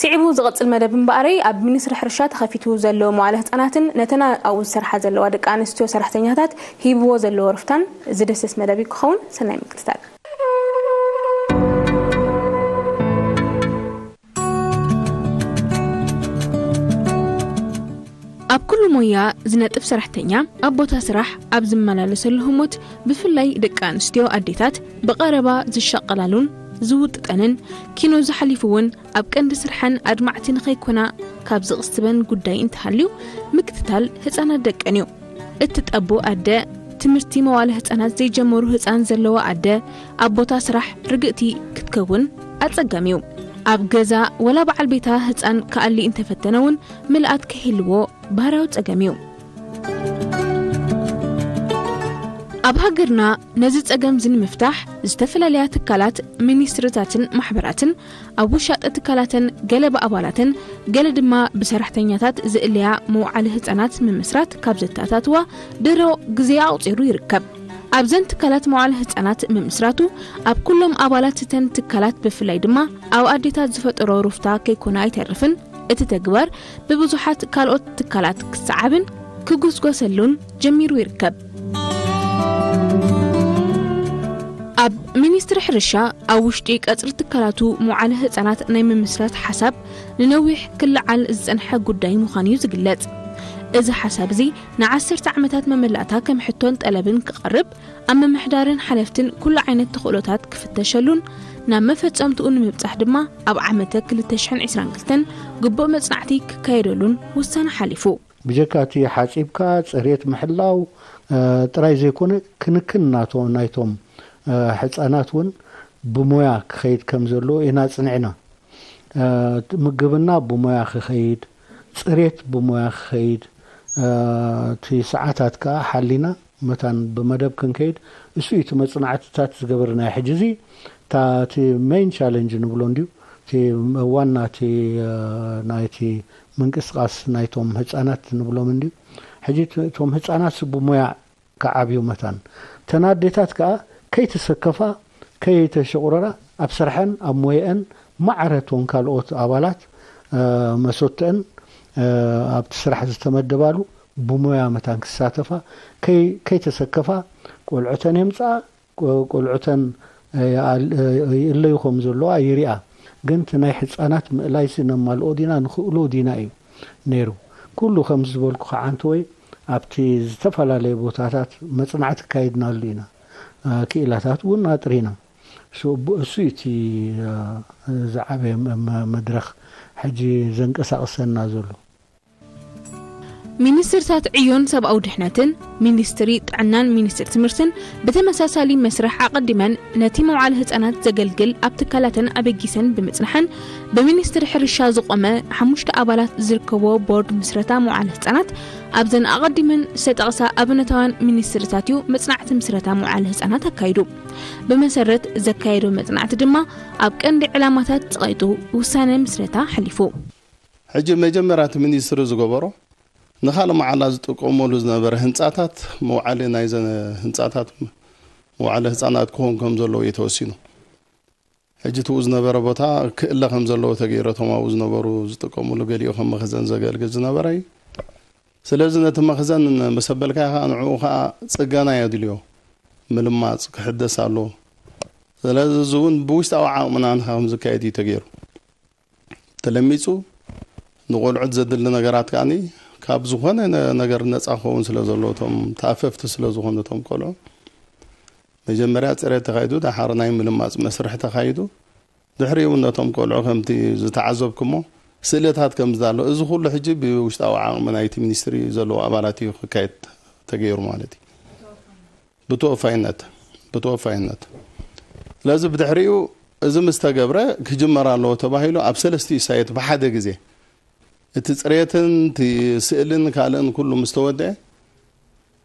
ስዒቡ ዝቕጽል መደብ እምበኣረይ፣ ኣብ ሚኒስትሪ ሕርሻ ተኸፊቱ ዘሎ መዋለ ህጻናትን ነተን ኣብኡ ዝሰርሓ ዘለዋ ደቂ ኣንስትዮ ሰራሕተኛታት ሂብዎ ዘለዎ ርፍታን ዝድህስስ መደብ እዩ ክኸውን። ሰናይ ምክትታል። ኣብ ኩሉ ሞያ ዝነጥፍ ሰራሕተኛ ኣብ ቦታ ስራሕ ኣብ ዝመላለሰሉ ህሞት፣ ብፍላይ ደቂ ኣንስትዮ ኣዴታት ብቐረባ ዝሻቐላሉን ዝውጥጠንን፣ ኪኖ ዝሓሊፉ እውን ኣብ ቀንዲ ስርሐን ኣድማዕቲ ንኸይኮና ካብ ዝቕስበን ጉዳይ እንተሃልዩ፣ ምክትታል ህጻናት ደቀን እዩ። እትጠቡ ኣደ፣ ትምህርቲ መዋለ ህጻናት ዘይጀመሩ ህጻን ዘለዋ ኣደ ኣብ ቦታ ስራሕ ርግእቲ ክትከውን ኣጸጋሚ እዩ። ኣብ ገዛ ወላ በዓል ቤታ ህጻን ክኣሊ እንተፈተነ እውን ምልኣት ከይህልዎ ባህርያዊ ጸገም እዩ። ኣብ ሃገርና ነዚ ጸገም እዚ ንምፍታሕ ዝተፈላለያ ትካላት፣ ሚኒስትርታትን ማሕበራትን ኣብ ውሻጠ ትካላተን ገለ ብኣባላተን ገለ ድማ ብሰራሕተኛታት ዝእለያ መውዓሊ ህጻናት ምምስራት ካብ ዘተኣታትዋ ድሮ ግዜ ኣቑጺሩ ይርከብ። ኣብዘን ትካላት መዋዕለ ህጻናት ምምስራቱ ኣብ ኩሎም ኣባላት እተን ትካላት ብፍላይ ድማ ኣብ ኣዴታት ዝፈጠሮ ሩፍታ ከይኮነ ኣይተርፍን። እቲ ተግባር ብብዙሓት ካልኦት ትካላት ክሰዓብን ክጉስጎሰሉን ጀሚሩ ይርከብ። ኣብ ሚኒስትሪ ሕርሻ ኣብ ውሽጢ ቀጽሪ ትካላቱ መዋዕለ ህጻናት ናይ ምምስራት ሓሳብ ንነዊሕ ክለዓል ዝጸንሐ ጉዳይ ምዃኑ እዩ ዝግለጽ። እዚ ሓሳብ እዚ ንዓሰርተ ዓመታት መመላእታ ከም ሕቶን ጠለብን ክቐርብ፣ ኣብ ምምሕዳርን ሓለፍትን ኩሉ ዓይነት ተኽእሎታት ክፍተሸሉን ናብ መፈጸምትኡ ንምብጻሕ ድማ ኣብ ዓመተ ክልተ ሽሕን ዕስራን ክልተን ግቡእ መጽናዕቲ ክካየደሉን ውሳነ ሓሊፉ። ብጀካ እቲ ሓጺብካ ጽሬት ምሕላው፣ እ፣ ጥራይ ዘይኮነ፣ ክንክን ናቶ-፣ ናይቶም፣ እ፣ ሕጻናት እውን ብሞያ ክኸይድ ከም ዘለዎ ኢና ጽኒዕና። እ፣ ምግብና ብሞያ ክኸይድ፣ ጽሬት ብሞያ ክኸይድ፣ እ፣ እቲ ሰዓታት ከኣ ሓሊና መታን ብመደብ ክንከይድ፣ እሱ እዩ እቲ መጽናዕትታት ዝገበርናዮ። ሕጂ እዚ እታ፣ እቲ ሜይን ቻለንጅ ንብሎ እንድዩ፣ እቲ ዋና፣ እቲ፣ እ፣ ናይቲ ምንቅስቃስ ናይቶም ህጻናት ንብሎም እንድዩ። ሕጂ እቲ፣ እቶም ህጻናት ብሞያ ክዓብዩ መታን፣ እተን ኣዴታት ከኣ ከይተሰከፋ፣ ከይተሸቑረራ፣ ኣብ ስርሐን ኣብ ሞየአን ማዕረ እቶም ካልኦት ኣባላት፣ እ፣ መሶተን፣ እ፣ ኣብቲ ስራሕ ዝተመደባሉ ብሞያ መታን ክሳተፋ፣ ከይ-፣ ከይተሰከፋ፣ ቆልዑተን የምጽኣ፣ ቆ-፣ ቆልዑተን፣ እ፣ ይኣል-፣ እ፣ ይእለዩ ከም ዘለዋ ይሪኣ። ግን እቲ ናይ ህጻናት ምእላይሲ ነማልኦ ዲና፣ ንኽእሎ ዲና እዩ ነይሩ። ኩሉ ከም ዝበልኩ ከዓ፣ እንተወይ ኣብቲ ዝተፈላለየ ቦታታት መጽናዕቲ ኣካይድናሉ ኢና። እ፣ ክኢላታት እውን ኣጥሪና። እሱ፣ እሱ እዩ እቲ፣ እ፣ ዝዓበየ መ-፣ መ-፣ መድረኽ ሕጂ ዘንቀሳቕሰና ዘሎ። ሚኒስትርታት ዕዮን ሰብኣዊ ድሕነትን፣ ሚኒስትሪ ጥዕናን ሚኒስትሪ ትምህርትን ብተመሳሳሊ መስርሕ ኣቐዲመን ነቲ መውዓሊ ህጻናት ዘገልግል ኣብ ትካላተን ኣበጊሰን ብምጽናሐን፣ ብሚኒስትሪ ሕርሻ ዝቖመ ሓሙሽተ ኣባላት ዝርከቦ ቦርድ ምስረታ መውዓሊ ህጻናት ኣብዘን ኣቐዲመን ዝተጠቕሳ ኣብነታውያን ሚኒስትርታት እዩ መጽናዕቲ ምስረታ መውዓሊ ህጻናት ኣካይዱ። ብመሰረት ዘካየዶ መጽናዕቲ ድማ ኣብ ቀንዲ ዕላማታት ጸቒጡ ውሳነ ምስረታ ሓሊፉ። ሕጂ መጀመርያ እቲ ሚኒስትሪ ዝገበሮ፣ ንኻልእ መዓላ ዝጥቀመሉ ዝነበረ ህንጻታት፣ መውዓሊ ናይዘን ህንጻታት መውዓሊ ህጻናት ክኸውን ከም ዘለዎ እዩ ተወሲኑ። ሕጂ እቲኡ ዝነበረ ቦታ ክእለ ከም ዘለዎ ተገይሩ፣ እቶም ኣብኡ ዝነበሩ ዝጥቀሙሉ ገሊኡ ከም መኽዘን ዘገልግል ዝነበረ እዩ። ስለዚ ነቲ መኽዘን መሰበልካ ኢኻ፣ ንዕኡ ኸኣ ጽገና የድልዮ፣ ምልማጽ ክሕደስ ኣለዎ። ስለዚ እዚ እውን ብውሽጣዊ ዓቕምና ንኻ ከም ዝካየድ እዩ ተገይሩ። ተለሚጹ፣ ንቆልዑት ዘድሊ ነገራት ከኣኒ ካብ ዝኾነ ነ-፣ ነገር ነጻ ክኸውን ስለ ዘለዎ፣ እቶም ተኣፈፍቲ ስለ ዝኾኑ እቶም ቆልዑ፣ መጀመርያ ጽሬት ተኻይዱ፣ ደሓር ናይ ምልማጽ መስርሕ ተኻይዱ፣ ድሕሪኡ እውን ነቶም ቆልዑ ከምቲ ዝተዓዘብኩሞ ስእልታት ከም ዝዳሎ፣ እዚ ኩሉ ሕጂ ብውሽጣዊ ዓቕሚ ናይቲ ሚኒስትሪ ዘለዎ ኣባላት እዩ ክካየድ ተገይሩ ማለት እዩ። ብተወፋይነት፣ ብተወፋይነት። ስለዚ ብድሕሪኡ እዚ ምስ ተገብረ ክጅመር ኣለዎ ተባሂሉ ኣብ ሰለስቲኡ ሳይት ብሓደ ግዜ እቲ ጽሬትን እቲ ስእልን ካልእን ኩሉ ምስ ተወድአ፣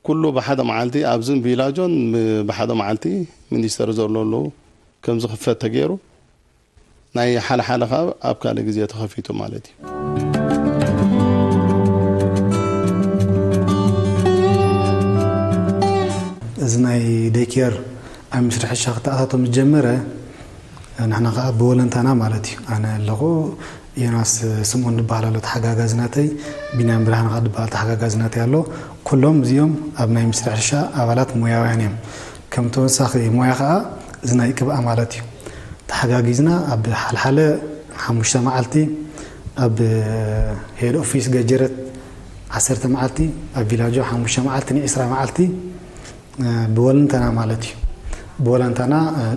ኩሉ ብሓደ መዓልቲ ኣብዝን ቪላጆን ብ-፣ ብሓደ መዓልቲ ሚኒስተር ዘለዉ ከም ዝኽፈት ተገይሩ፣ ናይ ሓለ ሓለ ካብ ኣብ ካልእ ግዜ ተኸፊቱ ማለት እዩ። እዚ ናይ ዴይኬር ኣብ ሚኒስትሪ ሕርሻ ክተኣታቶ ምስ ጀመረ፣ ንሕና ከዓ ብወለንታና ማለት እዩ። ኣነ ኣለኹ፣ ዮናስ ስምኦን ዝበሃል ኣሎ ተሓጋጋዚ ናተይ፣ ቢንያም ብርሃን ከዓ ዝበሃል ተሓጋጋዚ ናተይ ኣሎ። ኩሎም እዚኦም ኣብ ናይ ሚኒስትሪ ሕርሻ ኣባላት ሞያውያን እዮም። ከም ተወሳኺ ሞያ ከዓ እዚ ናይ ቅብኣ ማለት እዩ። ተሓጋጊዝና ኣብ ሓልሓለ ሓሙሽተ መዓልቲ፣ ኣብ ሄድ ኦፊስ ገጀረት ዓሰርተ መዓልቲ፣ ኣብ ቪላጆ ሓሙሽተ መዓልቲ፣ ንዒስራ መዓልቲ ብወለንታና ማለት እዩ። ብወለንታና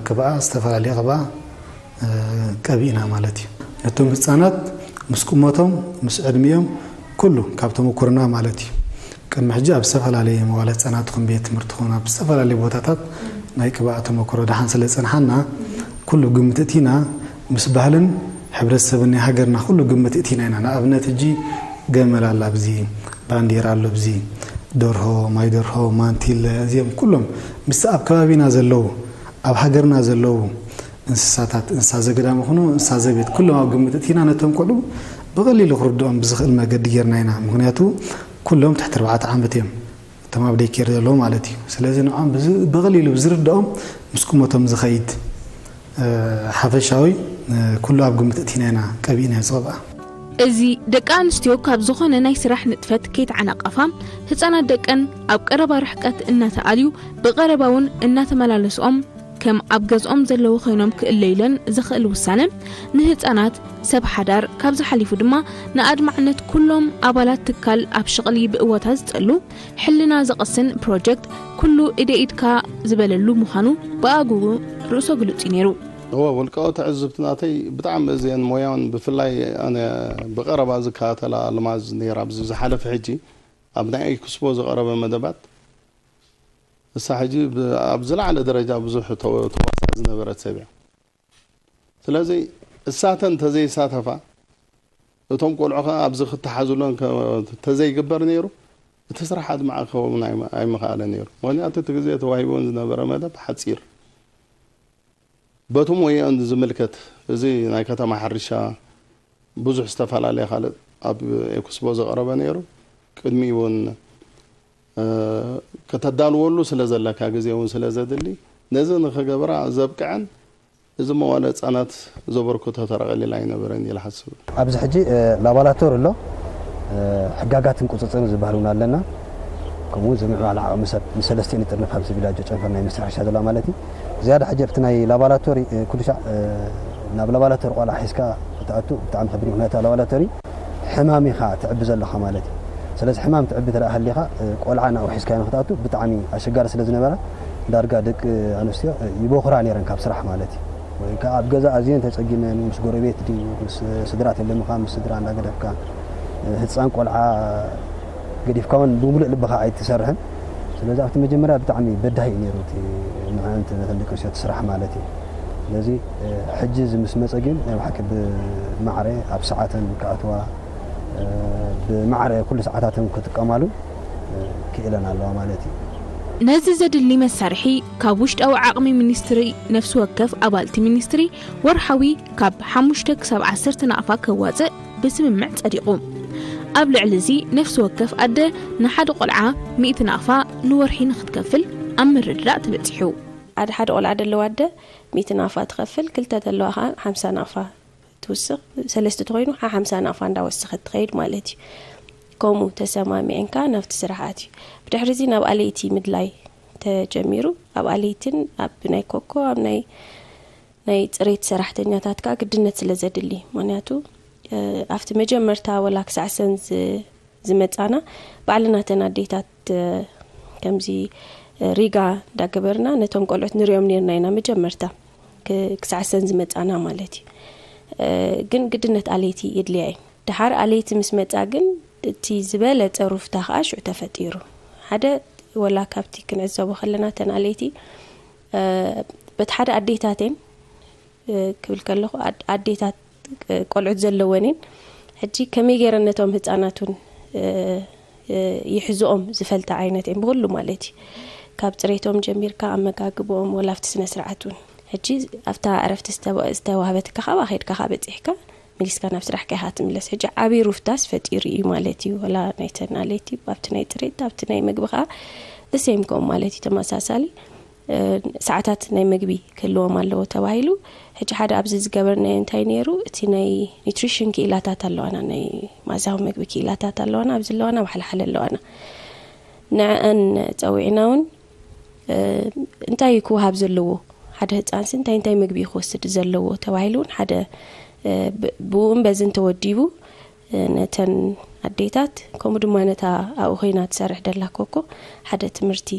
ቅብኣ፣ ዝተፈላለየ ቅብኣ ቀቢእና ማለት እዩ። ነቶም ህፃናት ምስ ቁመቶም ምስ ዕድሚኦም ኩሉ ካብ ተመኩርና ማለት እዩ። ቅድሚ ሕጂ ኣብ ዝተፈላለየ መዋለ ህፃናት ኹን ቤት ትምህርቲ ኹን ኣብ ዝተፈላለየ ቦታታት ናይ ቅብኣ ተመክሮ ደሓን ስለ ዝፀንሓና ኩሉ ግምት እቲና ምስ ባህልን ሕብረተሰብን ናይ ሃገርና ኩሉ ግምት እቲና ኢና። ንኣብነት ሕጂ ገመል ኣላ ኣብዚ፣ ባንዴራ ኣሎ ኣብዚ፣ ደርሆ፣ ማይ ደርሆ፣ ማንቲለ፣ እዚኦም ኩሎም ምስ ኣብ ከባቢና ዘለዉ ኣብ ሃገርና ዘለዉ እንስሳታት፣ እንስሳ ዘገዳም ይኹኑ እንስሳ ዘቤት ኩሎም ኣብ ግምት እቲና ነቶም ቆልዑ ብቐሊሉ ክርድኦም ብዝኽእል መገዲ ጌርና ኢና። ምኽንያቱ ኩሎም ትሕቲ ኣርባዕተ ዓመት እዮም እቶም ኣብ ዴይኬር ዘለዉ ማለት እዩ። ስለዚ ንዖም ብዝ- ብቐሊሉ ብዝርድኦም ምስ ቁመቶም ዝኸይድ ሓፈሻዊ ኩሉ ኣብ ግምት እቲና ኢና ቀቢእና ዝቐብኣ። እዚ ደቂ ኣንስትዮ ካብ ዝኾነ ናይ ስራሕ ንጥፈት ከይተዓናቐፋ፣ ህፃናት ደቀን ኣብ ቀረባ ርሕቀት እናተኣልዩ ብቐረባ እውን እናተመላለስኦም ከም ኣብ ገዝኦም ዘለዉ ኮይኖም ክእለዩለን ዘኽእል ውሳነ ንህፃናት ሰብ ሓዳር ካብዚ ሓሊፉ ድማ ንኣድማዕነት ኩሎም ኣባላት ትካል ኣብ ሽቕሊ ብእወታ ዝጸሉ ሕልና ዘቐስን ፕሮጀክት ኩሉ ኢደ ኢድካ ዝበለሉ ምዃኑ ብኣግኡ ርእሶ ግልጹ እዩ ነይሩ። እወ ውልቃዊ ትዕዝብቲ ናተይ ብጣዕሚ እዚአን ሞያውን ብፍላይ ኣነ ብቐረባ ዝከታተላ ኣልማዝ ነይራ ኣብዚ ዝሓለፈ ሕጂ ኣብ ናይ ኤክስፖ ዝቐረበ መደባት እሳ ሕጂ ኣብ ዝለዓለ ደረጃ ብዙሕ ተዋሳ ዝነበረት ሰብ እያ። ስለዚ እሳተን ተዘይሳተፋ እቶም ቆልዑ ከ ኣብዚ ክተሓዙለን ተዘይግበር ነይሩ እቲ ስራሕ ኣድማዕ ክኸውን ኣይምኸኣለ ነይሩ። ምክንያቱ እቲ ግዜ ተዋሂቦን ዝነበረ መደብ ሓፂር በቲ ሞየኦን ዝምልከት እዚ ናይ ከተማ ሕርሻ ብዙሕ ዝተፈላለየ ካልእ ኣብ ኤክስፖ ዝቐረበ ነይሩ። ቅድሚ እውን ከተዳልወሉ ስለ ዘለካ ግዜ እውን ስለ ዘድሊ ነዚ ንክገብራ ዘብቅዐን እዚ መዋለ ህፃናት ዘበርክቶ ተራ ቀሊል ኣይነበረን ኢለ ሓስብ። ኣብዚ ሕጂ ላባላቶር ኣሎ፣ ሕጋጋትን ቁፅፅርን ዝበሃል እውን ኣለና። ከምኡ እውን ዝምዕባል ዓቕሚ ሰብ ንሰለስቲኡ ንጥርንፍ ኣብዚ ቪላጆ ጨንፈር ናይ ሚኒስትሪ ሕርሻ ዘለዋ ማለት እዩ። ዝያዳ ሕጂ ኣብቲ ናይ ላባላቶሪ ኩሉ ሻዕ ናብ ላባላቶሪ ቆልዓ ሒዝካ ክትኣቱ ብጣዕሚ ከቢድ ምክንያቱ ላባላቶሪ ሕማም ኢኻ ትዕቢ ዘለኻ ማለት እዩ። ስለዚ ሕማም ትዕቢ ተደኣ ሃሊኻ ቆልዓ ናብኡ ሒዝካዮ ንክትኣቱ ብጣዕሚ ኣሸጋሪ ስለ ዝነበረ ዳርጋ ደቂ ኣንስትዮ ይቦኽራ ነይረን ካብ ስራሕ ማለት እዩ። ወይ ከዓ ኣብ ገዛ ኣዝየን ተፀጊመን ምስ ጎረቤት ድዩ ምስ ስድራ ተለምኻ ምስ ስድራ እንዳገደፍካ ህፃን ቆልዓ ገዲፍካ እውን ብምሉእ ልብኻ ኣይትሰርሕን። ስለዚ ኣብቲ መጀመርያ ብጣዕሚ በዳሂ እዩ ነይሩ እቲ ንዕንት ነተን ደቂ ኣንስትዮ እቲ ስራሕ ማለት እዩ። ስለዚ ሕጂ እዚ ምስ መፀ ግን ናይ ብሓቂ ብማዕረ ኣብ ሰዓተን ክኣትዋ ብማዕረ ኩሉ ሰዓታተን ክጥቀማሉ ክእለን ኣለዋ ማለት እዩ። ነዚ ዘድሊ መሳርሒ ካብ ውሽጣዊ ዓቕሚ ሚኒስትሪ ነፍሲ ወከፍ ኣባልቲ ሚኒስትሪ ወርሓዊ ካብ ሓሙሽተ ክሳብ ዓሰርተ ናቕፋ ከዋፅእ ብስምምዕ ፀዲቑ። ኣብ ልዕሊ እዚ ነፍሲ ወከፍ ኣደ ንሓደ ቆልዓ ሚእቲ ናቕፋ ንወርሒ ንክትከፍል ኣብ ምርድዳእ ተበፂሑ። ኣደ ሓደ ቆልዓ ደለዋ ኣደ ሚእቲ ናቕፋ ትኸፍል፣ ክልተ ተለዋ ከዓ ሓምሳ ናቕፋ ትውስኽ፣ ሰለስተ ተኾይኑ ከዓ ሓምሳ ናቕፋ እንዳወሰኸት ትኸይድ ማለት እዩ። ከምኡ ተሰማሚዐንካ ናብቲ ስራሕ ኣትዩ። ብድሕሪ እዚ ናብ ኣለይቲ ምድላይ ተጀሚሩ። ኣብ ኣለይትን ኣብ ናይ ኮኮ ኣብ ናይ ናይ ፅሬት ሰራሕተኛታት ከዓ ግድነት ስለ ዘድሊ፣ ምክንያቱ ኣብቲ መጀመርታ ወላ ክሳዕ ሰን ዝመፃና ባዕልናተን ኣዴታት ከምዚ ሪጋ እንዳገበርና ነቶም ቆልዑት ንሪኦም ነርና ኢና መጀመርታ ክሳዕ ሰን ዝመፃና ማለት እዩ። ግን ግድነት ኣለይቲ የድልያ እዩ። ድሓር ኣለይቲ ምስ መፃ ግን እቲ ዝበለፀ ሩፍታ ከዓ ሽዑ ተፈጢሩ። ሓደ ወላ ካብቲ ክንዕዘቦ ከለና ተን ኣለይቲ በቲ ሓደ ኣዴታተን ክብል ከለኹ ኣዴታት ቆልዑት ዘለወንን ሕጂ ከመይ ገይረን ነቶም ህፃናት እውን ይሕዝኦም ዝፈልጣ ዓይነት እየን ብኩሉ ማለት እዩ። ካብ ፅሬቶም ጀሚርካ ኣመጋግብኦም ወላ ኣብቲ ስነ ስርዓት እውን ሕጂ ኣብታ ዕረፍቲ ዝተዋህበትካ ካብኣ ከድካ ካብ በፂሕካ መሊስካ ናብ ስራሕካ ኢኻ ትምለስ። ሕጂ ዓብዪ ሩፍታስ ፈጢሩ እዩ ማለት እዩ። ወላ ናይተን ኣለይቲ ኣብቲ ናይ ፅሬት ኣብቲ ናይ ምግቢ ከዓ ደሴም ከምኡ ማለት እዩ ተመሳሳሊ ሰዓታት ናይ ምግቢ ክህልዎም ኣለዎ ተባሂሉ። ሕጂ ሓደ ኣብዚ ዝገበርናዮ እንታይ ነይሩ? እቲ ናይ ኒትሪሽን ክኢላታት ኣለዋና፣ ናይ ማእዛዊ ምግቢ ክኢላታት ኣለዋና፣ ኣብዚ ኣለዋና፣ ኣብ ሓለሓለ ኣለዋና። ንዕአን ጸዊዕና እውን እንታይ ክወሃብ ዘለዎ፣ ሓደ ህፃንሲ እንታይ እንታይ ምግቢ ክወስድ ዘለዎ ተባሂሉ እውን ሓደ ብእውን በዝን ተወዲቡ ነተን ኣዴታት፣ ከምኡ ድማ ነታ ኣብኡ ኮይና ትሰርሕ ደላ ኮኮ ሓደ ትምህርቲ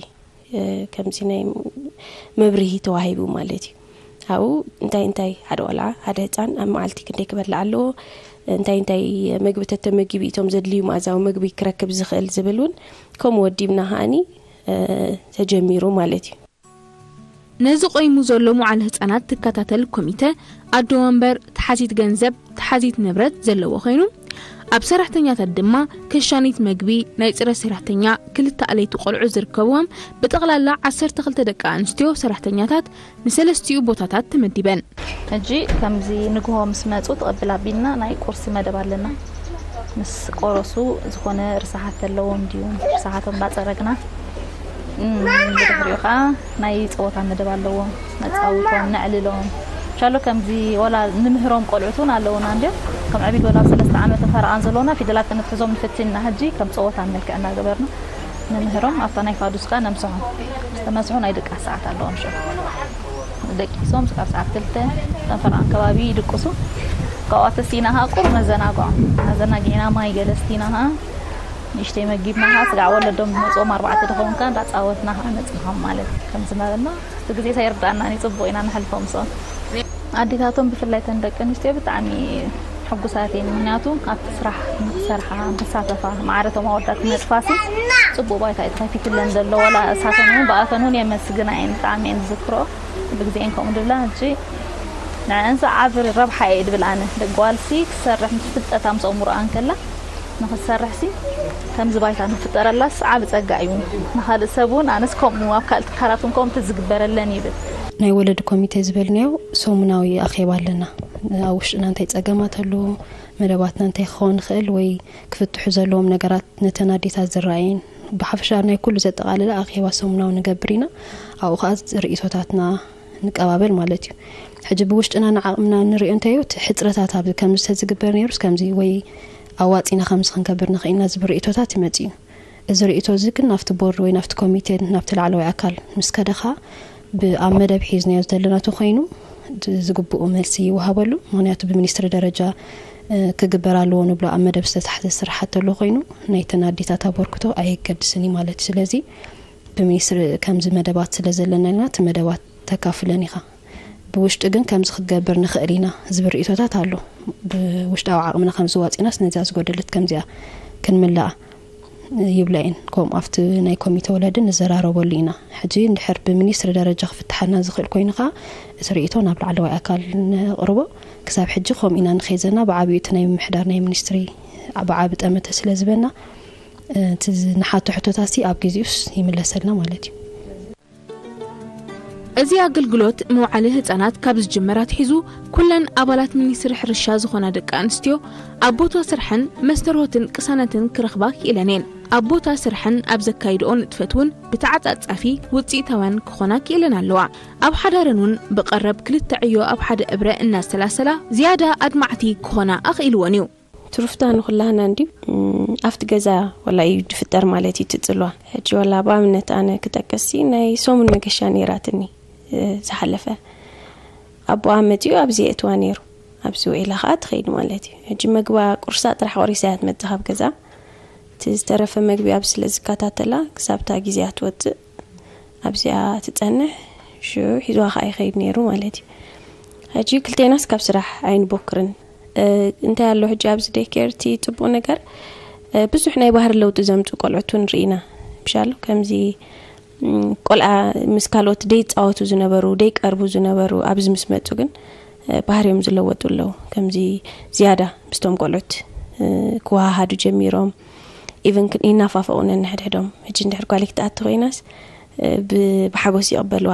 ከምዚ ናይ መብርሂ ተዋሂቡ ማለት እዩ። ኣብኡ እንታይ እንታይ ሓደ ቆልዓ፣ ሓደ ህፃን ኣብ መዓልቲ ክንደይ ክበልዕ ኣለዎ፣ እንታይ እንታይ ምግቢ ተተመጊቡ እቶም ዘድልዩ መኣዛዊ ምግቢ ክረክብ ዝኽእል ዝብል እውን ከምኡ ወዲብና ከዓኒ ተጀሚሩ ማለት እዩ። ነዚ ቆይሙ ዘሎ መዋዕለ ህፃናት ትከታተል ኮሚተ ኣዶ ወንበር፣ ተሓዚት ገንዘብ፣ ተሓዚት ንብረት ዘለዎ ኮይኑ፣ ኣብ ሰራሕተኛታት ድማ ከሻኒት መግቢ፣ ናይ ፅረ ሰራሕተኛ፣ ክልተ ኣለይቲ ቆልዑ ዝርከብዎም ብጠቕላላ ዓሰርተ ክልተ ደቂ ኣንስትዮ ሰራሕተኛታት ንሰለስቲኡ ቦታታት ተመዲበን። ሕጂ ከምዚ ንግሆ ምስ መፁ ተቐብል ኣቢልና ናይ ቁርሲ መደብ ኣለና። ምስ ቆረሱ ዝኾነ ርስሓት ኣለዎም ድዩ ርስሓቶም እንዳፀረግና ብድሕሪኡ ከዓ ናይ ፀወታ መደብ ኣለዎም። ነፃውቶም፣ ነዕልሎም። ሻሎ ከምዚ ወላ ንምህሮም ቆልዑት እውን ኣለውና እንዲዮም። ከም ዕቢድ ወላ ሰለስተ ዓመት ፈረቓን ዘለውና ፊደላት ክንትሕዞም ንፍትን ኢና። ሕጂ ከም ፀወታ መልክዕ እናገበርና ንምህሮም። ኣብታ ናይ ፋዱስ ከዓ ነምስሖም። ዝተመስሑ ናይ ድቃስ ሰዓት ኣለዎም። ሸ ደቂሶም ስጋብ ሰዓት ክልተ ከም ፈረቓን ከባቢ ይድቅሱ። ካብኣ ተሲና ከዓ ቁሩብ ነዘናግዖም። ኣዘናጊዕና ማይ ገለ ስቲና ከዓ ንእሽተይ መጊብና ከዓ ስጋዕ ወለዶም ዝመፅኦም ኣርባዕተ ድኸውን ከዓ እንዳፃወትና ከዓ ነፅንሖም ማለት እዩ። ከምዚ እናበልና እቲ ግዜ ሳይርድኣና እዩ ፅቡቕ ኢና ንሕልፎ ምስኦም። ኣዴታቶም ብፍላይ ተን ደቂ ኣንስትዮ ብጣዕሚ ሕጉሳት እየን። ምክንያቱ ኣብቲ ስራሕ ንክሰርሓ ንክሳተፋ ማዕረቶም ኣወዳት ክነጥፋሲ ፅቡቅ ባይታ እዩ ተኸፊትለን ዘሎ። ወላ እሳተን እውን ብኣተን እውን የመስግና እየን። ብጣዕሚ እየን ዝዝክሮ ብግዜን ከምኡ ድብላ ሕጂ ንዕንስ ዓብ ረብሓ እየ ድብል ኣነ። ደቂ ጓልሲ ክሰርሕ ምስ ፍልጠታ ምስ ኣእምሮኣ እንከላ ንኽትሰርሕሲ ከምዚ ባይታ ንፍጠረላስ ዓብ ጸጋ እዩ። ንኻልእ ሰብ እውን ኣነስ ከምኡ ኣብ ካልእ ትካላት እውን ከምኡ ተዝግበረለን ይብል። ናይ ወለዲ ኮሚቴ ዝበልናዮ ሰሙናዊ ኣኼባ ኣለና። ኣብ ውሽጥና እንታይ ጸገማት ኣለዎ፣ መደባትና እንታይ ክኸውን ይኽእል ወይ ክፍትሑ ዘለዎም ነገራት ነተን ኣዴታት ዝረኣየን ብሓፈሻ ናይ ኩሉ ዘጠቓለለ ኣኼባ ሰሙናዊ ንገብር ኢና። ኣብኡ ከዓ ርእቶታትና ንቀባበል ማለት እዩ። ሕጂ ብውሽጥና ንዓቕምና ንሪኦ እንተዮ እቲ ሕፅረታት ኣብ ከምዚ ተዝግበር ነይሩስ ከምዚ ወይ ኣዋፂና ከምዚ ክንገብር ንኽእልና ዝብል ርእቶታት ይመፅእ እዩ። እዚ ርእቶ እዚ ግን ናብቲ ቦርድ ወይ ናብቲ ኮሚቴ ናብቲ ላዕለዋይ ኣካል ምስ ከደ ከዓ ብኣብ መደብ ሒዝናዮ ዘለና ተኮይኑ ዝግብኡ መልሲ ይወሃበሉ። ምክንያቱ ብሚኒስትሪ ደረጃ ክግበር ኣለዎ ንብሎ ኣብ መደብ ዝተታሕዘ ስራሓት ተሎ ኮይኑ ናይተን ኣዴታት ኣበርክቶ ኣየገድስን እዩ ማለት እዩ። ስለዚ ብሚኒስትሪ ከምዚ መደባት ስለ ዘለና ኢልና እቲ መደባት ተካፍለን ኢኻ። ብውሽጢ ግን ከምዚ ክትገብር ንኽእል ኢና ዝብል ርእቶታት ኣሎ። ብውሽጣዊ ዓቕምና ከምዚ ዋፂናስ ነዚኣ ዝጎደለት ከምዚኣ ክንምልኣ ይብላ እየን። ከምኡ ኣብቲ ናይ ኮሚተ ወለዲ ንዘራረበሉ ኢና። ሕጂ እንድሕር ብሚኒስትሪ ደረጃ ክፍትሓልና ዝኽእል ኮይኑ ከዓ እቲ ርእቶ ናብ ላዕለዋይ ኣካል ነቕርቦ። ክሳብ ሕጂ ከምኡ ኢና ንኸይድ ዘለና። ብዓብዩ እቲ ናይ ምምሕዳር ናይ ሚኒስትሪ ብዓቢ ጠመተ ስለ ዝበና እቲ ንሓቶ ሕቶታሲ ኣብ ግዚኡስ ይምለሰልና ማለት እዩ። እዚ ኣገልግሎት መውዓሊ ህጻናት ካብ ዝጅመር ኣትሒዙ ኩለን ኣባላት ሚኒስትሪ ሕርሻ ዝኾና ደቂ ኣንስትዮ ኣብ ቦታ ስርሐን መስተርሆትን ቅሳነትን ክረኽባ ክኢለን እየን። ኣብ ቦታ ስርሐን ኣብ ዘካይድኦ ንጥፈት እውን ብተዓጻጻፊ ውጽኢታውያን ክኾና ክኢለን ኣለዋ። ኣብ ሓዳረን እውን ብቐረብ ክልተ ዕዮ ኣብ ሓደ እብረ እናሰላሰላ ዝያዳ ኣድማዕቲ ክኾና ኣኽኢልወን እዩ። ትሩፍታ ንኹላህና እንድዩ ኣብቲ ገዛ ወላ እዩ ዝፍጠር ማለት እዩ ትፅልዋ። ሕጂ ወላ ብኣብነት ኣነ ክጠቅስ ናይ ሰሙን መገሻ ነይራትኒ ዝሓለፈ ኣቦኣ መፂኡ ኣብዚ የእትዋ ነይሩ። ኣብዚ ውዒላ ከዓ ትኸይድ ማለት እዩ። ሕጂ መግባ ቁርሳ ጥራሕ ቆሪሳ እያ ትመፅእ ካብ ገዛ። እቲ ዝተረፈ መግቢ ኣብ ስለ ዝከታተላ ክሳብታ ግዜኣ ትወፅእ ኣብዚኣ ትፀንሕ። ሽዑ ሒዝዋ ከዓ ይኸይድ ነይሩ ማለት እዩ። ሕጂ ክልቴናስ ካብ ስራሕ ኣይንቦክርን። እንታይ ኣሎ ሕጂ ኣብዚ ዴይኬር እቲ ፅቡቅ ነገር ብዙሕ ናይ ባህሪ ለውጢ ዘምፅኡ ቆልዑት እውን ርኢና። ምሻሎ ከምዚ ቆልዓ ምስ ካልኦት ደይፃወቱ ዝነበሩ ደይቀርቡ ዝነበሩ ኣብዚ ምስ መፁ ግን ባህርዮም ዝለወጡ ኣለዉ። ከምዚ ዝያዳ ምስቶም ቆልዑት ክወሃሃዱ ጀሚሮም። ኢቨን ይናፋፈቑ ነንሕድሕዶም። ሕጂ እንድሕር ጓል ክትኣቲ ኮይናስ ብሓጎስ ይቕበልዋ።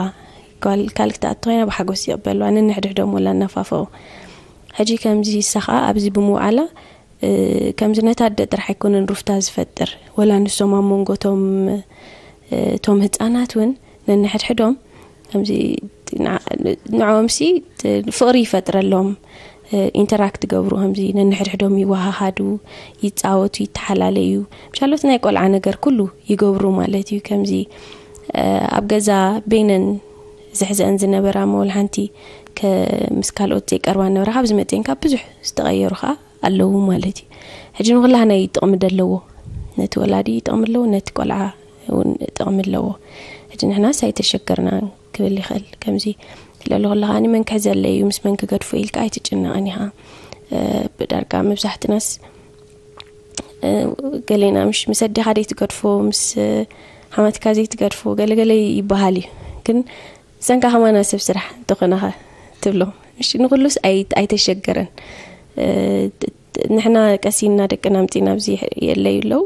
ጓል ካልእ ክትኣቲ ኮይና ብሓጎስ ይቕበልዋ። ነንሕድሕዶም ወላ እናፋፈቑ። ሕጂ ከምዚ ንሳ ከዓ ኣብዚ ብምውዓላ ከምዚ ነታ ኣደ ጥራሕ ኣይኮነን ሩፍታ ዝፈጥር፣ ወላ ንሶም ኣብ መንጎ እቶም እቶም ህፃናት እውን ነንሕድሕዶም ከምዚ ንዓ- ንዕኦም ሲ ፍቕሪ ይፈጥረሎም። ኢንተራክት ይገብሩ፣ ከምዚ ነንሕድሕዶም ይወሃሃዱ፣ ይፃወቱ፣ ይተሓላለዩ። ምሻሎት ናይ ቆልዓ ነገር ኩሉ ይገብሩ ማለት እዩ። ከምዚ ኣብ ገዛ በይነን ዝሕዘአን ዝነበራ መወል ሓንቲ ምስ ካልኦት ዘይቀርባ ነበራ፣ ካብዚ መፅንካ ብዙሕ ዝተቐየሩ ከዓ ኣለዉ ማለት እዩ። ሕጂ ንኩላህና እዩ ጥቕሚ ደለዎ። ነቲ ወላዲ ጥቕሚ ኣለዎ፣ ነቲ ቆልዓ እውን ጥቕሚ ኣለዎ። ሕጂ ንሕናስ ኣይተሸገርና ክብል ይኽእል። ከምዚ ትለሉ ከለኻ፣ "ኣኒ መን ክሕዘለይ እዩ፣ ምስ መን ክገድፎ?" ኢልካ ኣይትጭነቕን ኢኻ። ብዳርጋ መብዛሕትናስ ገሌና ምሽ ምስ ኣዴኻ ዘይትገድፎ፣ ምስ ሓማትካ ዘይትገድፎ ገለገለ ይበሃል እዩ። ግን ሰንካ ከማና ሰብ ስራሕ እንተኾነኸ ትብሎ። ምሽ ንኩሉስ ኣይ- ኣይተሸገረን። ንሕና ቀሲና ደቅና ኣምፂና ኣብዚ የለዩ ኣለዉ።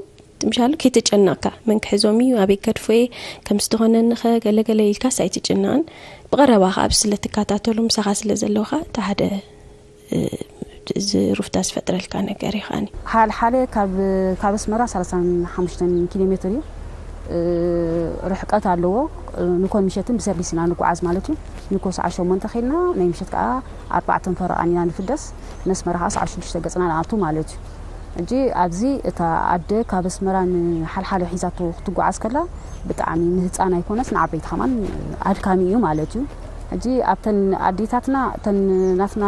ምሻሉ ከይተጨነቕካ፣ መን ክሕዞም እዩ፣ ኣበይ ከድፎ እየ፣ ከም ዝተኾነንኸ ገለገለ ኢልካስ ኣይትጭነቕን። ብቐረባ ከዓ ስለትከታተሉ፣ ምሳኻ ስለ ዘለውኻ፣ እቲ ሓደ ዝሩፍታ ዝፈጥረልካ ነገር እዩ። ከዓኒ ሓልሓለ ካብ ካብ ኣስመራ ሰላሳን ሓሙሽተን ኪሎ ሜትር እዩ። ርሕቀት ኣለዎ። ንኮን ምሸትን ብሰርቪስ ኢና ንጓዓዝ ማለት እዩ። ንኮ ሰዓት ሸሞንተ ኬድና፣ ናይ ምሸት ከዓ ኣርባዕተን ፈረቓን ኢና ንፍደስ። ነስመራ ከዓ ሰዓት ሽዱሽተ ገፅና ንኣቱ ማለት እዩ። ሕጂ ኣብዚ እታ ኣደ ካብ ኣስመራ ንሓልሓለ ሒዛቶ ክትጓዓዝ ከላ፣ ብጣዕሚ ንህፃን ኣይኮነስ ንዓበይቲ ከማን ኣድካሚ እዩ ማለት እዩ። ሕጂ ኣብተን ኣዴታትና፣ እተን ናትና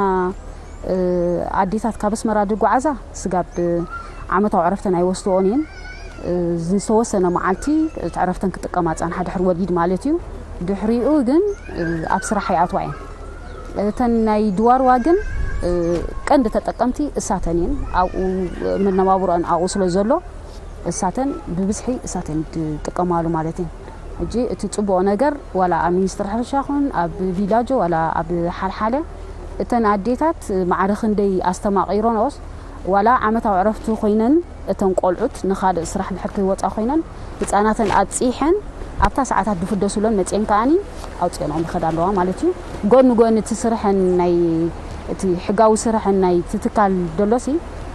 ኣዴታት ካብ ኣስመራ ዝጓዓዛ፣ ስጋብ ዓመታዊ ዕረፍተን ኣይወስድኦን እየን። ዝተወሰነ መዓልቲ እቲ ዕረፍተን ክጥቀማ ፃንሓ፣ ድሕሪ ወሊድ ማለት እዩ። ድሕሪኡ ግን ኣብ ስራሕ ይኣትዋ እየን። እተን ናይ ድዋርዋ ግን ቀንዲ ተጠቀምቲ እሳተን እየን። ኣብኡ መነባብሮአን ኣብኡ ስለ ዘሎ፣ እሳተን ብብዝሒ እሳተን ዝጥቀማሉ ማለት እየን። ሕጂ እቲ ፅቡቕ ነገር፣ ዋላ ኣብ ሚኒስትሪ ሕርሻ ኹን ኣብ ቪላጆ ዋላ ኣብ ሓልሓለ፣ እተን ኣዴታት ማዕረ ክንደይ ኣስተማቒሮንኦስ፣ ዋላ ዓመታዊ ዕረፍቲ ኮይነን፣ እተን ቆልዑት ንኻልእ ስራሕ ድሕር ከይወፃ ኮይነን፣ ህፃናተን ኣብፂሐን ኣብታ ሰዓታት ዝፍደሱለን መፅየን ከዓኒ ኣውፅኦንኦም ይኸዳ ኣለዋ ማለት እዩ። ጎኒ ጎኒ እቲ ስርሐን ናይ እቲ ሕጋዊ ስርሐን ናይ እቲ ትካል ደሎሲ፣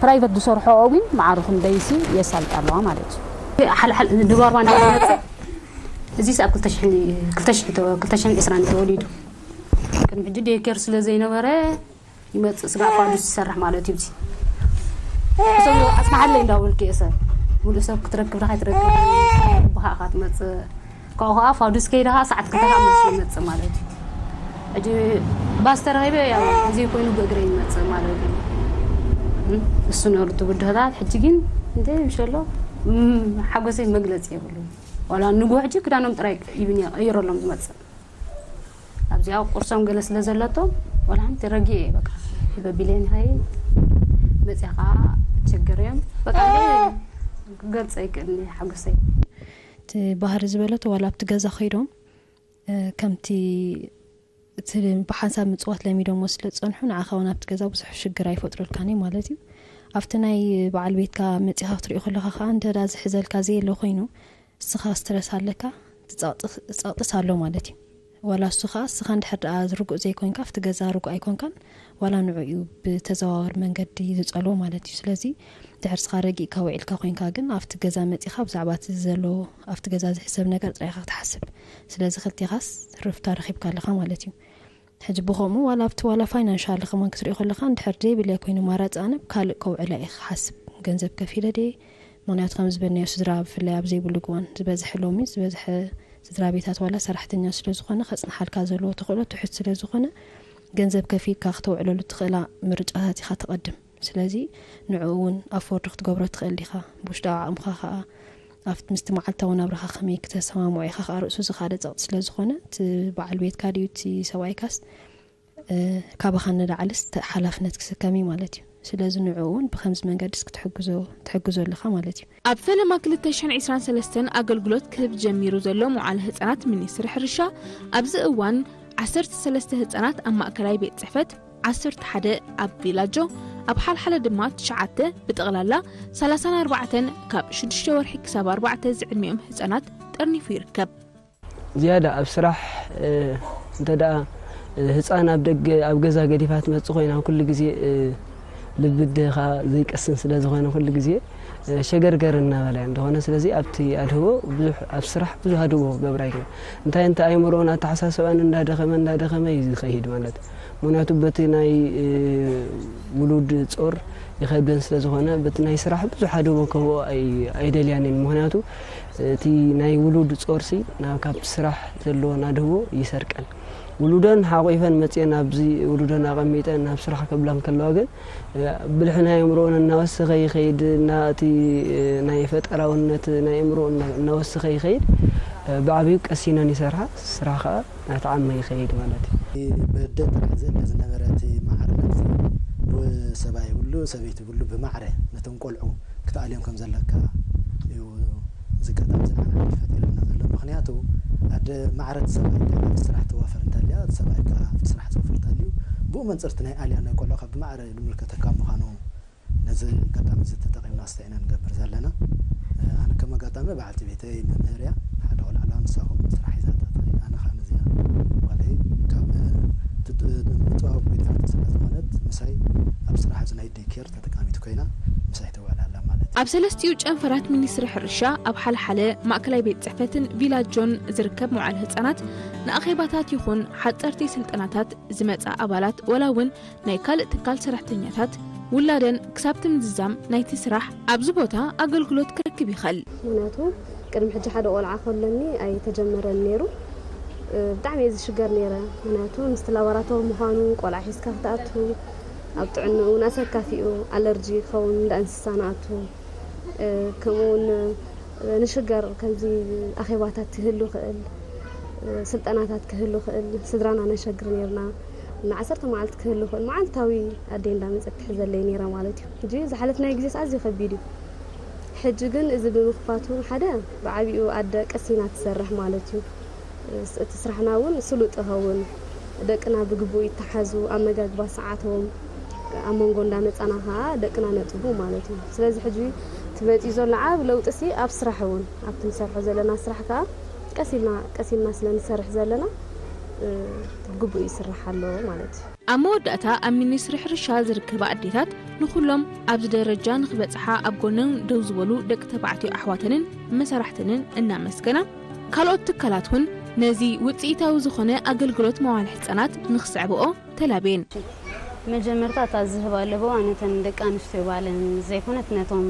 ፕራይቨት ዝሰርሖኦ እውን ማዕረ ክንደይሲ የሳልጣ ኣለዋ ማለት እዩ። ሓልሓል ድባርባ እንዳመፅእ፣ እዚ ኣብ ክልተ ሽሕን ክልተ ሽሕን ዕስራን ተወሊዱ። ቅድሚ ሕጂ ዴይኬር ስለ ዘይነበረ፣ ይመፅእ ስጋብ ፋዱስ ይሰርሕ ማለት እዩ። እዚ ሰብ ኣፅናሓለይ እንዳበልኩ እየ ሰብ፣ ሙሉእ ሰብ ክትረክብ ዳኻ ይትረክብ፣ ብኻ ኢኻ ትመፅእ። ካብኡ ከዓ ፋዱስ ከይደ ከዓ ሰዓት ክልተ ከዓ መልሱ ይመፅእ ማለት እዩ። ሕጂ ባስ ተረኺበ፣ ያው ዘይኮይኑ ብእግረ ይመፅእ ማለት እዩ። እሱ ነሩ ትብድህታት። ሕጂ ግን እንደ ምሸሎ ሓጎሰይ መግለፂ የብሉ። ዋላ ንጉ ሕጂ ክዳኖም ጥራይ ይብን ይቕይረሎም ዝመፅእ። ኣብዚኣ ቁርሶም ገለ ስለ ዘለቶም፣ ዋላ ሓንቲ ረጊኤ እየ፣ በቃ። በቢለይ ንኸይ መፅያ ከዓ ችግር እዮም። በቃ፣ ክገልፀ ኣይክእልን እየ ሓጎሰይ። እቲ ባህሪ ዝበለቶ፣ ዋላ ኣብቲ ገዛ ከይዶም፣ እ፣ ከምቲ እቲ ብሓንሳብ ምፅዋት ለሚዶሞ ስለ ዝፀንሑ፣ ንዓኻ እውን ኣብቲ ገዛ ብዙሕ ሽግር ኣይፈጥሩልካን እዩ ማለት እዩ። ኣብቲ ናይ በዓል ቤትካ መፂኻ ክትሪኦ ከለኻ ከዓ፣ እንተ ደኣ ዝሕዘልካ ዘየለ ኮይኑ፣ እስኻ ስትረስ ኣለካ፣ እቲ ጸቕጢ፣ ጸቕጢስ ኣሎ ማለት እዩ። ዋላ እሱ ኸኣ፣ እስኻ እንድሕር ደኣ ርጉእ ዘይኮንካ፣ ኣብቲ ገዛ ርጉእ ኣይኮንካን፣ ዋላ ንዑ እዩ ብተዘዋዋሪ መንገዲ ዝጸልዎ ማለት እዩ። ስለዚ፣ እንድሕር እስኻ ረጊእካ ውዒልካ ኮይንካ ግን፣ ኣብቲ ገዛ መጺኻ ብዛዕባ እቲ ዘሎ፣ ኣብቲ ገዛ ዝሕሰብ ነገር ጥራይ ኢኻ ክትሓስብ። ስለዚ፣ ክልቴኻስ ርፍታ ረኺብካ ኣለኻ ማለት እዩ። ሕጂ ብኸምኡ ዋላ ኣብቲ ዋላ ፋይናንሻል ከማን ክትሪኦ ከለኻ፣ እንድሕር ዘይብለይ ኮይኑ ማራፂ ኣነ ብካልእ ከውዕላ እየ ክሓስብ። ገንዘብ ከፊለ ድየ? ምኽንያቱ ከም ዝበልናዮ ስድራ ብፍላይ ኣብ ዘይብሉ እዋን ዝበዝሐ ሎሚ ዝበዝሐ ስድራ ቤታት ዋላ ሰራሕተኛ ስለ ዝኾነ ከፅንሓልካ ዘለዎ ተኽእሎ ትሑት ስለ ዝኾነ ገንዘብ ከፊልካ ክተውዕለሉ ትኽእላ ምርጫታት ኢኻ ተቐድም። ስለዚ ንዕኡ እውን ኣፎርድ ክትገብሮ ትኽእል ዲኻ? ብውሽጣዊ ዓቕምኻ ኸዓ ኣብቲ ምስቲ መዓልታዊ ናብራኻ ከመይ ክተሰማምዖ ኢኻ ኸዓ ርእሱ ዝኻደ ጸቕጢ ስለ ዝኾነ፣ እቲ በዓል ቤትካ ድዩ እቲ ሰብኣይካስ፣ እ፣ ካባኻ ንላዕልስ ተ-፣ ሓላፍነት ክስከም እዩ ማለት እዩ። ስለዚ ንዕኡ እውን ብኸምዚ መንገድስ ክትሕግዞ፣ ትሕግዞ ኣለኻ ማለት እዩ። ኣብ ፈለማ ክልተ ሽሕን ዕስራን ሰለስተን ኣገልግሎት ክህብ ጀሚሩ ዘሎ መዋዕለ ህጻናት ሚኒስትሪ ሕርሻ፣ ኣብዚ እዋን ዓሰርተ ሰለስተ ህጻናት ኣብ ማእከላይ ቤት ጽሕፈት፣ ዓሰርተ ሓደ ኣብ ቪላጆ፣ ኣብ ሓልሓለ ድማ ትሽዓተ፣ ብጠቕላላ ሰላሳን ኣርባዕተን ካብ ሽዱሽተ ወርሒ ክሳብ ኣርባዕተ ዝዕድሚኦም ህጻናት ጠርኒፉ ይርከብ። ዝያዳ ኣብ ስራሕ፣ እ፣ እንተ ደኣ፣ እ፣ ህጻን ኣብ ደገ፣ ኣብ ገዛ ገዲፋ ትመጽእ ኮይና፣ ኩሉ ግዜ፣ እ፣ ልቢ ኣዴኻ ዘይቀስን ስለ ዝኾነ፣ ኩሉ ግዜ ሸገርገር እናበለ እንተኾነ፣ ስለዚ ኣብቲ ኣድህቦ ብዙሕ፣ ኣብ ስራሕ ብዙሕ ኣድህቦ ክገብር ኣይክእልን። እንታይ እንተ ኣእምሮን ኣተሓሳስባን እንዳደኸመ እንዳደኸመ እዩ ዝኸይድ ማለት። ምኽንያቱ በቲ ናይ ውሉድ ጾር ይኸብደን ስለ ዝኾነ፣ በቲ ናይ ስራሕ ብዙሕ ኣድህቦ ክህቦ ኣይደልያንን። ምኽንያቱ እቲ ናይ ውሉድ ጾርሲ ናብ፣ ካብቲ ስራሕ ዘለወን ኣድህቦ ይሰርቀን። ውሉደን ሓቑፈን መፅየን ኣብዚ ውሉደን ኣቐሚጠን ናብ ስራሕ ከብላ እንከለዋ ግን ብልሒ ናይ ኣእምሮኡን እናወሰኸ ይኸይድ፣ እና እቲ ናይ ፈጠራውነት ናይ ኣእምሮ እናወሰኸ ይኸይድ። ብዓብዩ ቀሲነን ይሰርሓ፣ ስራሕ ከዓ እናተዓመ ይኸይድ ማለት እዩ። በደ ጥራሕ ዘለ ዝነበረ እቲ ማዕርነት ብሰብኣይ ይብሉ ሰበይቲ ይብሉ ብማዕረ ነቶም ቆልዑ ክትኣልዮም ከም ዘለካ እዩ። እዚ ኣጋጣሚ እዚ ንዓና ፈጢርልና ዘሎ ምክንያቱ ኣደ ማዕረ እቲ ሰብኣይ እንታይ ስራሕ ተዋፈር እንተልያ እቲ ሰብኣይ ከዓ ኣብቲ ስራሕ ዝወፍር እንተልዩ ብኡ መንፅርቲ ናይ ኣልያ ናይ ቆልዑ ካብ ብማዕረ ዝምልከተካ ምዃኑ ነዚ ኣጋጣሚ እዚ ተጠቒምና ኣስተያየና ንገብር ዘለና። ኣነ ከም ኣጋጣሚ በዓልቲ ቤተይ መምህር እያ፣ ሓደ ቆልዓ ኣለዋ፣ ንሳ ከምኡ ስራሕ ሒዛታ ትኸይድ፣ ኣነ ከዓ ነዚኣ ጓለይ ካብ ምጥባብ ቤት ፍርዲ ስለ ዝኾነት ምሳይ ኣብ ስራሕ እዚ ናይ ዴይ ኬር ተጠቃሚት ኮይና ምሳይ ትውዕል ኣላ ማለት እዩ። ኣብ ሰለስቲኡ ጨንፈራት ሚኒስትሪ ሕርሻ ኣብ ሓልሓለ ማእከላይ ቤት ጽሕፈትን ቪላጆን ዝርከብ መውዓል ህጻናት ንኣኼባታት ይኹን ሓጸርቲ ስልጠናታት ዝመጻ ኣባላት ወላ እውን ናይ ካልእ ትካል ሰራሕተኛታት ውላደን ክሳብ እቲ ምዝዛም ናይቲ ስራሕ ኣብዚ ቦታ ኣገልግሎት ክረክብ ይኽእል። ምኽንያቱ ቅድሚ ሕጂ ሓደ ቆልዓ ከለኒ ኣይተጀመረን ነይሩ። ብጣዕሚ እየ ዝሽገር ነይረ። ምኽንያቱ ምስቲ ላቦራቶሪ ምዃኑ ቆልዓ ሒዝካ ክትኣቱ ኣብ ጥዕንኡ እውን ኣሰካፊ እዩ። ኣለርጂ ክኸውን እንዳ እንስሳ ንኣቱ ከምኡ እውን ንሽገር ከምዚ ኣኼባታት ክህሉ ክእል ስልጠናታት ክህሉ ክእል ስድራና ነሸግር ነርና ንዓሰርተ መዓልቲ ክህሉ ክእል መዓልታዊ ኣደይ እንዳመፀት ትሕዘለይ ነይራ ማለት እዩ። ሕጂ ዝሓለፍናዮ ግዜስ ኣዝዩ ከቢድ እዩ። ሕጂ ግን እዚ ብምኽፋቱ ሓደ ብዓቢኡ ኣደ ቀሲና ትሰርሕ ማለት እዩ። እቲ ስራሕና እውን ስሉጥ ይኸውን። ደቅና ብግቡእ ይተሓዙ፣ ኣመጋግባ ሰዓቶም ኣብ መንጎ እንዳመፃና ከዓ ደቅና ነጥቡ ማለት እዩ። ስለዚ ሕጂ እቲ መፂኡ ዘሎ ዓቢ ለውጢ ሲ ኣብ ስራሕ እውን ኣብቲ ንሰርሖ ዘለና ስራሕ ከዓ ቀስ ኢልና ቀስ ኢልና ስለ ንሰርሕ ዘለና ብግቡእ ይስራሕ ኣሎ ማለት እዩ። ኣብ መወዳእታ ኣብ ሚኒስትሪ ሕርሻ ዝርከባ ኣዴታት ንኹሎም ኣብዚ ደረጃ ንኽበፅሓ ኣብ ጎነን ደው ዝበሉ ደቂ ተባዕትዮ ኣሕዋተንን መሰራሕተንን እናመስገና ካልኦት ትካላት እውን ነዚ ውፅኢታዊ ዝኾነ ኣገልግሎት መዋል ሕፃናት ንኽስዕብኦ ተላብየን። መጀመርታ እታ ዝህባ ኣለበዋ ነተን ደቂ ኣንስትዮ ባዕለን ዘይኮነት ነቶም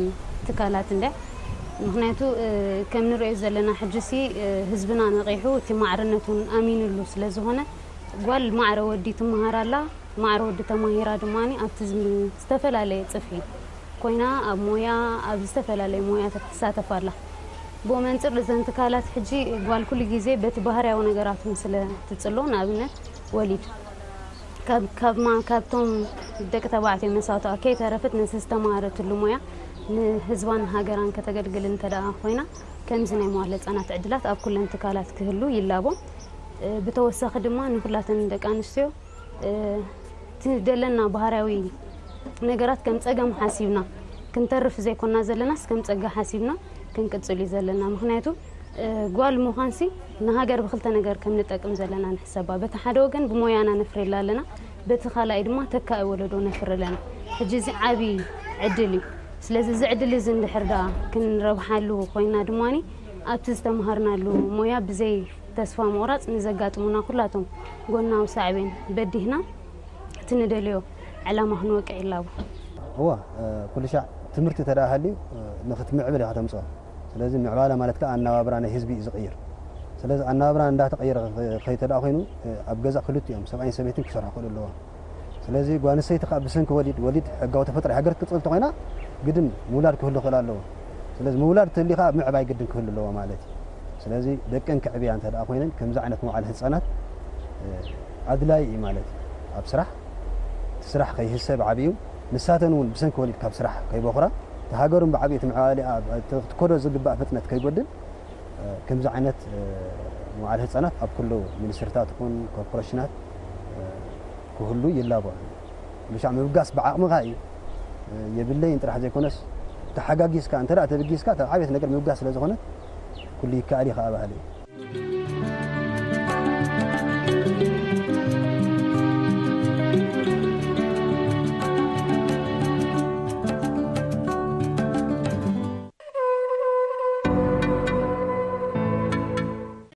ትካላት እንድያ። ምኽንያቱ ከም ንሪኦ ዘለና ሕጂሲ ህዝብና ነቒሑ እቲ ማዕርነት እውን ኣሚኑሉ ስለ ዝኾነ ጓል ማዕረ ወዲ ትመሃር ኣላ። ማዕረ ወዲ ተማሂራ ድማ ኣብቲ ዝተፈላለየ ፅፍሒ ኮይና ኣብ ሞያ ኣብ ዝተፈላለየ ሞያታት ትሳተፍ ኣላ። ብኡ መንፅር እዘን ትካላት ሕጂ ጓል ኩሉ ግዜ በቲ ባህርያዊ ነገራት እውን ስለ ትፅሎ ንኣብነት ወሊድ ካብ ካብ ማ ካብቶም ደቂ ተባዕትዮ መሳቱኣ ከይተረፈት ነዚ ዝተማሃረትሉ ሞያ ንህዝባን ሃገራን ከተገልግል እንተ ደኣ ኮይና ከምዚ ናይ መዋለ ህፃናት ዕድላት ኣብ ኩለን ትካላት ክህሉ ይላቦ። ብተወሳኺ ድማ ንኩላተን ደቂ ኣንስትዮ እቲ ደለና ባህርያዊ ነገራት ከም ፀገም ሓሲብና ክንተርፍ ዘይኮና ዘለናስ ከም ፀጋ ሓሲብና ክንቅፅል እዩ ዘለና። ምክንያቱ ጓል ምዃንሲ ንሃገር ብክልተ ነገር ከም ንጠቅም ዘለና ንሕሰባ። በቲ ሓደ ወገን ብሞያና ነፍርየላ ኣለና፣ በቲ ካልኣይ ድማ ተካኢ ወለዶ ነፍሪ ኣለና። ሕጂ እዚ ዓብዪ ዕድል እዩ። ስለዚ እዚ ዕድል እዚ እንድሕር ደኣ ክንረብሓሉ ኮይና ድማ ኣብቲ ዝተምሃርናሉ ሞያ ብዘይ ተስፋ ምቑራፅ ንዘጋጥሙና ኩላቶም ጎናዊ ሳዕቤን በዲህና እቲ ንደልዮ ዕላማ ክንወቅዕ ይላቦ። እወ፣ ኩሉ ሻዕ ትምህርቲ ተደኣ ሃልዩ ንክትምዕብል ኢኻ ተምፅኦ። ስለዚ ምዕባለ ማለት ከዓ ኣነባብራ ናይ ህዝቢ እዩ ዝቕይር። ስለዚ ኣነባብራ እንዳተቐየረ ከይተደኣ ኮይኑ ኣብ ገዛ ክልቲኦም ሰብኣይን ሰበይትን ክሰርሑ ክኽእሉ ኣለዎም። ስለዚ ጓል ኣንስተይቲ ከዓ ብሰንኪ ወሊድ፣ ወሊድ ሕጋዊ ተፈጥሮ ሃገር ክትቅፅል እንተኾይና ግድን ምውላድ ክህሉ ክኽእል ኣለዎ። ስለዚ ምውላድ ተልዩ ከዓ ምዕባይ ግድን ክህሉ ኣለዎ ማለት እዩ። ስለዚ ደቀን ከዕብያ እንተ ደኣ ኮይነን ከምዚ ዓይነት መውዓል ህፃናት ኣድላይ እዩ ማለት እዩ። ኣብ ስራሕ እቲ ስራሕ ከይህሰ ብዓብዩ ንሳተን እውን ብሰንኪ ወሊድ ካብ ስራሕ ከይበኹራ እቲ ሃገሩን ብዓብዩ እቲ ምዕባሊኣ ክትከዶ ዝግባእ ፍጥነት ከይጎድል ከምዚ ዓይነት መውዓል ህፃናት ኣብ ኩሉ ሚኒስትርታት ይኹን ኮርፖሬሽናት ክህሉ ይላቦ። ምሻዕ ምብጋስ ብዓቕምኻ እዩ። የብለይን ጥራሕ ዘይኮነስ ተሓጋጊዝካ እንተ ደኣ ተበጊስካ እታ ዓብየት ነገር ምብጋስ ስለ ዝኾነት ኩሉ ይከኣል እዩ ከዓ ባህሊ እዩ።